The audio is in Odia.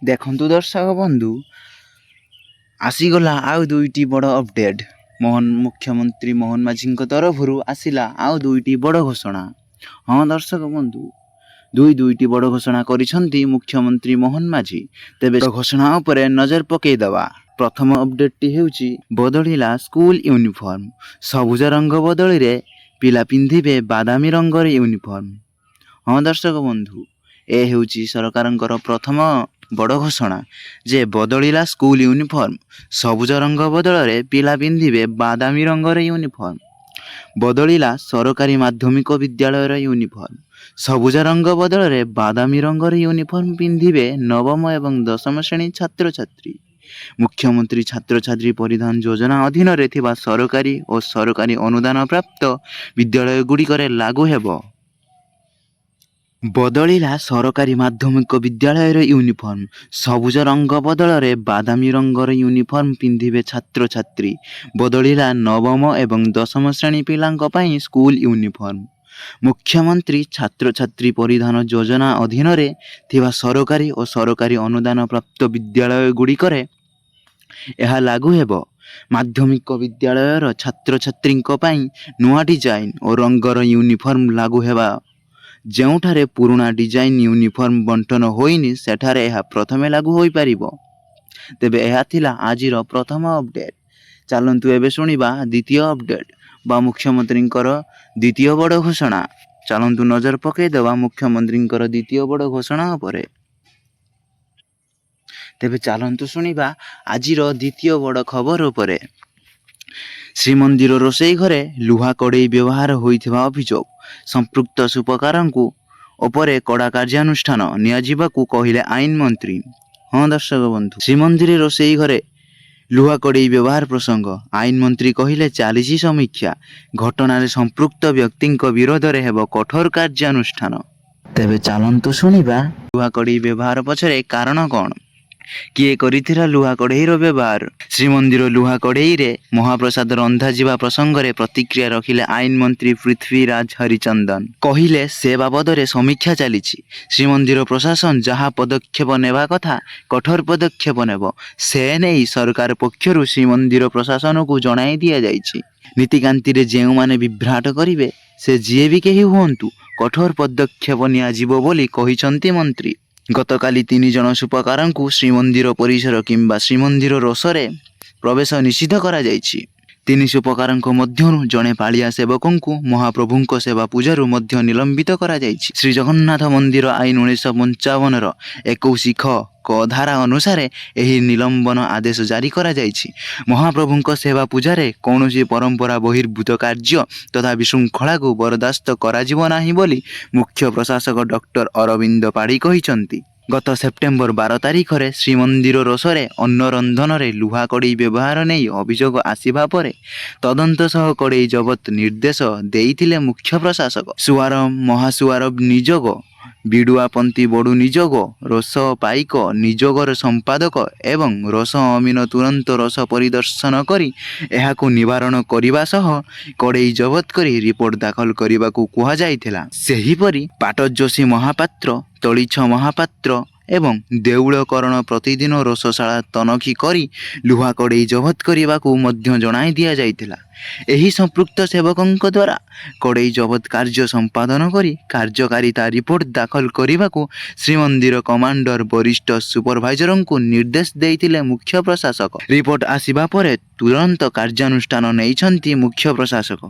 ଦେଖନ୍ତୁ ଦର୍ଶକ ବନ୍ଧୁ, ଆସିଗଲା ଆଉ ଦୁଇଟି ବଡ଼ ଅପଡ଼େଟ୍। ମୋହନ ମୁଖ୍ୟମନ୍ତ୍ରୀ ମୋହନ ମାଝୀଙ୍କ ତରଫରୁ ଆସିଲା ଆଉ ଦୁଇଟି ବଡ଼ ଘୋଷଣା। ହଁ ଦର୍ଶକ ବନ୍ଧୁ, ଦୁଇ ଦୁଇଟି ବଡ଼ ଘୋଷଣା କରିଛନ୍ତି ମୁଖ୍ୟମନ୍ତ୍ରୀ ମୋହନ ମାଝୀ। ତେବେ ଘୋଷଣା ଉପରେ ନଜର ପକାଇଦେବା। ପ୍ରଥମ ଅପଡ଼େଟ୍ଟି ହେଉଛି, ବଦଳିଲା ସ୍କୁଲ ୟୁନିଫର୍ମ। ସବୁଜ ରଙ୍ଗ ବଦଳିରେ ପିଲା ପିନ୍ଧିବେ ବାଦାମୀ ରଙ୍ଗର ୟୁନିଫର୍ମ। ହଁ ଦର୍ଶକ ବନ୍ଧୁ, ଏ ହେଉଛି ସରକାରଙ୍କର ପ୍ରଥମ ବଡ଼ ଘୋଷଣା ଯେ ବଦଳିଲା ସ୍କୁଲ ୟୁନିଫର୍ମ। ସବୁଜ ରଙ୍ଗ ବଦଳରେ ପିଲା ପିନ୍ଧିବେ ବାଦାମୀ ରଙ୍ଗର ୟୁନିଫର୍ମ। ବଦଳିଲା ସରକାରୀ ମାଧ୍ୟମିକ ବିଦ୍ୟାଳୟର ୟୁନିଫର୍ମ। ସବୁଜ ରଙ୍ଗ ବଦଳରେ ବାଦାମୀ ରଙ୍ଗର ୟୁନିଫର୍ମ ପିନ୍ଧିବେ ନବମ ଏବଂ ଦଶମ ଶ୍ରେଣୀ ଛାତ୍ରଛାତ୍ରୀ। ମୁଖ୍ୟମନ୍ତ୍ରୀ ଛାତ୍ରଛାତ୍ରୀ ପରିଧାନ ଯୋଜନା ଅଧୀନରେ ଥିବା ସରକାରୀ ଓ ସରକାରୀ ଅନୁଦାନ ପ୍ରାପ୍ତ ବିଦ୍ୟାଳୟଗୁଡ଼ିକରେ ଲାଗୁ ହେବ। ବଦଳିଲା ସରକାରୀ ମାଧ୍ୟମିକ ବିଦ୍ୟାଳୟର ୟୁନିଫର୍ମ। ସବୁଜ ରଙ୍ଗ ବଦଳରେ ବାଦାମୀ ରଙ୍ଗର ୟୁନିଫର୍ମ ପିନ୍ଧିବେ ଛାତ୍ରଛାତ୍ରୀ। ବଦଳିଲା ନବମ ଏବଂ ଦଶମ ଶ୍ରେଣୀ ପିଲାଙ୍କ ପାଇଁ ସ୍କୁଲ ୟୁନିଫର୍ମ। ମୁଖ୍ୟମନ୍ତ୍ରୀ ଛାତ୍ରଛାତ୍ରୀ ପରିଧାନ ଯୋଜନା ଅଧୀନରେ ଥିବା ସରକାରୀ ଓ ସରକାରୀ ଅନୁଦାନ ପ୍ରାପ୍ତ ବିଦ୍ୟାଳୟଗୁଡ଼ିକରେ ଏହା ଲାଗୁ ହେବ। ମାଧ୍ୟମିକ ବିଦ୍ୟାଳୟର ଛାତ୍ରଛାତ୍ରୀଙ୍କ ପାଇଁ ନୂଆ ଡିଜାଇନ୍ ଓ ରଙ୍ଗର ୟୁନିଫର୍ମ ଲାଗୁ ହେବା। ଯେଉଁଠାରେ ପୁରୁଣା ଡିଜାଇନ୍ ୟୁନିଫର୍ମ ବଣ୍ଟନ ହୋଇନି, ସେଠାରେ ଏହା ପ୍ରଥମେ ଲାଗୁ ହୋଇପାରିବ। ତେବେ ଏହା ଥିଲା ଆଜିର ପ୍ରଥମ ଅପଡ଼େଟ୍। ଚାଲନ୍ତୁ ଏବେ ଶୁଣିବା ଦ୍ୱିତୀୟ ଅପଡ଼େଟ୍ ବା ମୁଖ୍ୟମନ୍ତ୍ରୀଙ୍କର ଦ୍ୱିତୀୟ ବଡ଼ ଘୋଷଣା। ଚାଲନ୍ତୁ ନଜର ପକାଇଦେବା ମୁଖ୍ୟମନ୍ତ୍ରୀଙ୍କର ଦ୍ୱିତୀୟ ବଡ଼ ଘୋଷଣା ଉପରେ। ତେବେ ଚାଲନ୍ତୁ ଶୁଣିବା ଆଜିର ଦ୍ୱିତୀୟ ବଡ଼ ଖବର ଉପରେ। ଶ୍ରୀମନ୍ଦିର ରୋଷେଇ ଘରେ ଲୁହା କଡ଼େଇ ବ୍ୟବହାର ହୋଇଥିବା ଅଭିଯୋଗ। ସମ୍ପୃକ୍ତ ସୁପକାରଙ୍କୁ ଉପରେ କଡ଼ା କାର୍ଯ୍ୟାନୁଷ୍ଠାନ ନିଆଯିବାକୁ କହିଲେ ଆଇନ ମନ୍ତ୍ରୀ। ହଁ ଦର୍ଶକ ବନ୍ଧୁ, ଶ୍ରୀମନ୍ଦିର ରୋଷେଇ ଘରେ ଲୁହା କଡ଼େଇ ବ୍ୟବହାର ପ୍ରସଙ୍ଗ ଆଇନ ମନ୍ତ୍ରୀ କହିଲେ, ଚାଲିଛି ସମୀକ୍ଷା। ଘଟଣାରେ ସମ୍ପୃକ୍ତ ବ୍ୟକ୍ତିଙ୍କ ବିରୋଧରେ ହେବ କଠୋର କାର୍ଯ୍ୟାନୁଷ୍ଠାନ। ତେବେ ଚାଲନ୍ତୁ ଶୁଣିବା, ଲୁହା କଡ଼େଇ ବ୍ୟବହାର ପଛରେ କାରଣ କ'ଣ? କିଏ କରିଥିଲା ଲୁହା କଢ଼େଇର ବ୍ୟବହାର? ଶ୍ରୀମନ୍ଦିର ଲୁହା କଢ଼େଇରେ ମହାପ୍ରସାଦ ରନ୍ଧାଯିବା ପ୍ରସଙ୍ଗରେ ପ୍ରତିକ୍ରିୟା ରଖିଲେ ଆଇନ ମନ୍ତ୍ରୀ ପୃଥ୍ୱୀରାଜ ହରିଚନ୍ଦନ। କହିଲେ, ସେ ବାବଦରେ ସମୀକ୍ଷା ଚାଲିଛି। ଶ୍ରୀମନ୍ଦିର ପ୍ରଶାସନ ଯାହା ପଦକ୍ଷେପ ନେବା କଥା, କଠୋର ପଦକ୍ଷେପ ନେବ। ସେ ନେଇ ସରକାର ପକ୍ଷରୁ ଶ୍ରୀମନ୍ଦିର ପ୍ରଶାସନକୁ ଜଣାଇ ଦିଆଯାଇଛି। ନୀତିକାନ୍ତିରେ ଯେଉଁମାନେ ବିଭ୍ରାଟ କରିବେ, ସେ ଯିଏ ବି କେହି ହୁଅନ୍ତୁ, କଠୋର ପଦକ୍ଷେପ ନିଆଯିବ ବୋଲି କହିଛନ୍ତି ମନ୍ତ୍ରୀ। ଗତକାଲି ତିନି ଜଣ ସୁପକାରଙ୍କୁ ଶ୍ରୀମନ୍ଦିର ପରିସର କିମ୍ବା ଶ୍ରୀମନ୍ଦିର ରୋଷରେ ପ୍ରବେଶ ନିଷିଦ୍ଧ କରାଯାଇଛି। ତିନି ସୁପକାରଙ୍କ ମଧ୍ୟରୁ ଜଣେ ପାଳିଆ ସେବକଙ୍କୁ ମହାପ୍ରଭୁଙ୍କ ସେବା ପୂଜାରୁ ମଧ୍ୟ ନିଲମ୍ବିତ କରାଯାଇଛି। ଶ୍ରୀଜଗନ୍ନାଥ ମନ୍ଦିର ଆଇନ 1955ର 21 ଖ କ ଧାରା ଅନୁସାରେ ଏହି ନିଲମ୍ବନ ଆଦେଶ ଜାରି କରାଯାଇଛି। ମହାପ୍ରଭୁଙ୍କ ସେବା ପୂଜାରେ କୌଣସି ପରମ୍ପରା ବହିର୍ଭୂତ କାର୍ଯ୍ୟ ତଥା ବିଶୃଙ୍ଖଳାକୁ ବରଦାସ୍ତ କରାଯିବ ନାହିଁ ବୋଲି ମୁଖ୍ୟ ପ୍ରଶାସକ ଡକ୍ଟର ଅରବିନ୍ଦ ପାଢ଼ୀ କହିଛନ୍ତି। ଗତ ସେପ୍ଟେମ୍ବର 12 ତାରିଖରେ ଶ୍ରୀମନ୍ଦିର ରୋଷରେ ଅନ୍ନ ରନ୍ଧନରେ ଲୁହା କଡ଼େଇ ବ୍ୟବହାର ନେଇ ଅଭିଯୋଗ ଆସିବା ପରେ ତଦନ୍ତ ସହ କଡ଼େଇ ଜବତ ନିର୍ଦ୍ଦେଶ ଦେଇଥିଲେ ମୁଖ୍ୟ ପ୍ରଶାସକ। ସୁଆର ମହାସୁଆର ନିଯୋଗ, ବିଡୁଆପନ୍ତି ବଡୁ ନିଯୋଗ, ରୋଷ ପାଇକ ନିଯୋଗର ସମ୍ପାଦକ ଏବଂ ରୋଷ ଅମିନ ତୁରନ୍ତ ରୋଷ ପରିଦର୍ଶନ କରି ଏହାକୁ ନିବାରଣ କରିବା ସହ କଡ଼େଇ ଜବତ କରି ରିପୋର୍ଟ ଦାଖଲ କରିବାକୁ କୁହାଯାଇଥିଲା। ସେହିପରି ପାଟଯୋଶୀ ମହାପାତ୍ର, ତଳିଛ ମହାପାତ୍ର ଏବଂ ଦେଉଳକରଣ ପ୍ରତିଦିନ ରୋଷଶାଳା ତନଖି କରି ଲୁହା କଡ଼େଇ ଜବତ କରିବାକୁ ମଧ୍ୟ ଜଣାଇ ଦିଆଯାଇଥିଲା। ଏହି ସମ୍ପୃକ୍ତ ସେବକଙ୍କ ଦ୍ୱାରା କଡ଼େଇ ଜବତ କାର୍ଯ୍ୟ ସମ୍ପାଦନ କରି କାର୍ଯ୍ୟକାରିତା ରିପୋର୍ଟ ଦାଖଲ କରିବାକୁ ଶ୍ରୀମନ୍ଦିର କମାଣ୍ଡର ବରିଷ୍ଠ ସୁପରଭାଇଜରଙ୍କୁ ନିର୍ଦ୍ଦେଶ ଦେଇଥିଲେ ମୁଖ୍ୟ ପ୍ରଶାସକ। ରିପୋର୍ଟ ଆସିବା ପରେ ତୁରନ୍ତ କାର୍ଯ୍ୟାନୁଷ୍ଠାନ ନେଇଛନ୍ତି ମୁଖ୍ୟ ପ୍ରଶାସକ।